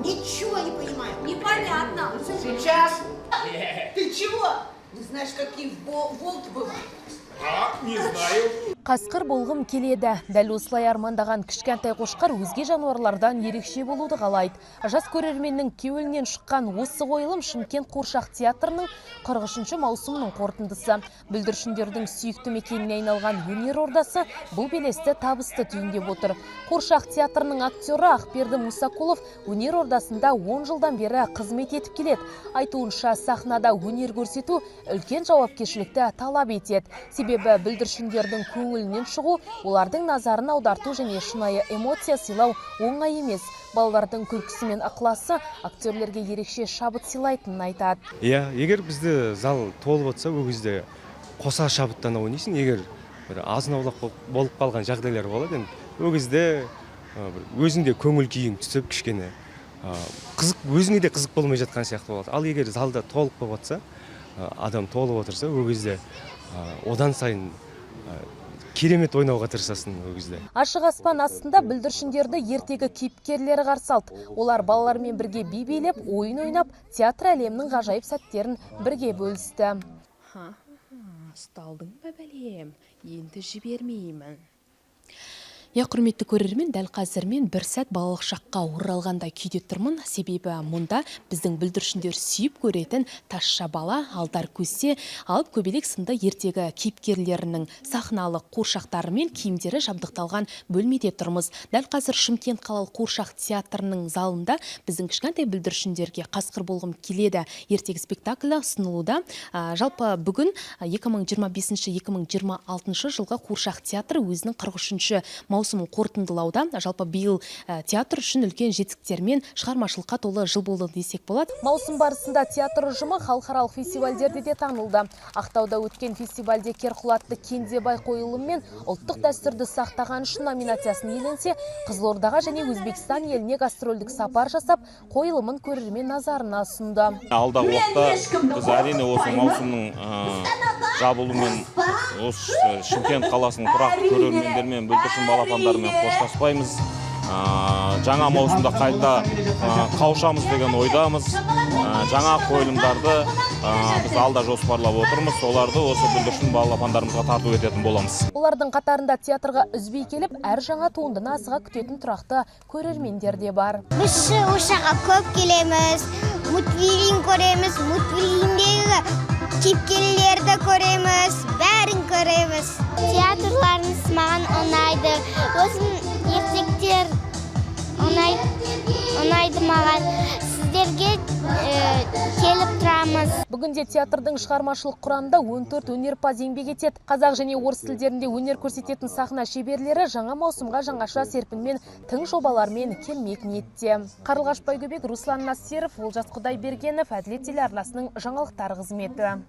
Ничего не понимаю. Непонятно. Сейчас. Ты чего? Не знаешь, какие волки бывают? А, не знаю. Қасқыр болғым келеді. Дәл осылай армандаған кішкентай қошқар өзге жануарлардан ерекше болуды қалайды. Жас көрерменнің кеуілінен шыққан осы қойылым Шымкент қуыршақ театрының 43 маусымының қорытындысы. Бүлдіршіндердің сүйікті мекеніне айналған өнер ордасы бұл белесті табысты түйіндеп отыр. Қуыршақ театрының актері Ақберді Мусакулов өнер ордасында 10 жылдан бері қызмет етіп келеді. Айтуынша, сахнада өнер көрсету үлкен жауапкершілікті талап етеді. Себебі бүлдіршіндердің көңілінен шығу, олардың назарын аударту және шынайы эмоция сыйлау оңай емес. Балалардың күлкісі мен ықыласы актерлерге ерекше шабыт сыйлайтынын айтады. Иә, егер бізде зал толып отырса, ол кезде қоса шабыттана ойнайсың. Егер бір азын аулақ болып қалған жағдайлар болады, енді ол кезде бір өзіңде көңіл күйің түсіп, кішкене қызық, өзіңе де қызық болмай жатқан сияқты болады. Ал егер залда толық болып отырса, адам толып отырса, ол кезде одан сайын керемет ойнауға тырысасың ол кезде. Ашық аспан астында бүлдіршіндерді ертегі кейіпкерлері қарсы алды. Олар балалармен бірге би билеп, ойын ойнап, театр әлемінің ғажайып сәттерін бірге бөлісті. Ха, ұсталдың ба, бәлем, енді жібермеймін. Иә, құрметті көрермен, дәл қазір мен бір сәт балалық шаққа оралғандай күйде тұрмын. Себебі мұнда біздің бүлдіршіндер сүйіп көретін Тазша бала, Алдар Көсе, Алып Көбелек сынды ертегі кейіпкерлерінің сахналық қуыршақтары мен киімдері жабдықталған бөлмеде тұрмыз. Дәл қазір Шымкент қалалық қуыршақ театрының залында біздің кішкентай бүлдіршіндерге «Қасқыр болғым келеді» ертегі спектаклі ұсынылуда. Жалпы бүгін 2025-2026 жылғы қуыршақ театры өзінің 43 маусымын қорытындылауда. Жалпы биыл театр үшін үлкен жетістіктермен, шығармашылыққа толы жыл болды десек болады. Маусым барысында театр ұжымы халықаралық фестивальдерде де танылды. Ақтауда өткен фестивальде «Керқұлатты Кендебай» қойылымымен «Ұлттық дәстүрді сақтаған үшін» номинациясын иеленсе, Қызылордаға және Өзбекстан еліне гастрольдік сапар жасап, қойылымын көрермен назарына ұсынды. Алдағы уақытта біз, әрине, осы маусымның жабылуымен осы Шымкент қаласының тұрақты көрермендерімен, бүлдіршін балапандарымен қоштаспаймыз. Жаңа маусымда қайта қауышамыз деген ойдамыз. Жаңа қойылымдарды біз алда жоспарлап отырмыз, соларды осы бүлдіршін балапандарымызға тарту ететін боламыз. Олардың қатарында театрға үзбей келіп, әр жаңа туындыны асыға күтетін тұрақты көрермендер де бар. Біз ошаққа көп келеміз, мультфильм көреміз, мультфильмдегі кейіпкерлерді көреміз, бәрін көреміз. Театрларыңыз маған ұнайды. Осын ертектер ұнайды, ұнайды маған. Сіздерге келіп тұрамыз. Бүгінде театрдың шығармашылық құрамында 14 өнерпаз еңбек етеді. Қазақ және орыс тілдерінде өнер көрсететін сахна шеберлері жаңа маусымға жаңаша серпінмен, тың жобалармен келмек ниетте. Қарлығаш Байгөбек, Руслан Насиров, Олжас Құдайбергенов, Әділет телеарнасының жаңалықтар қызметі.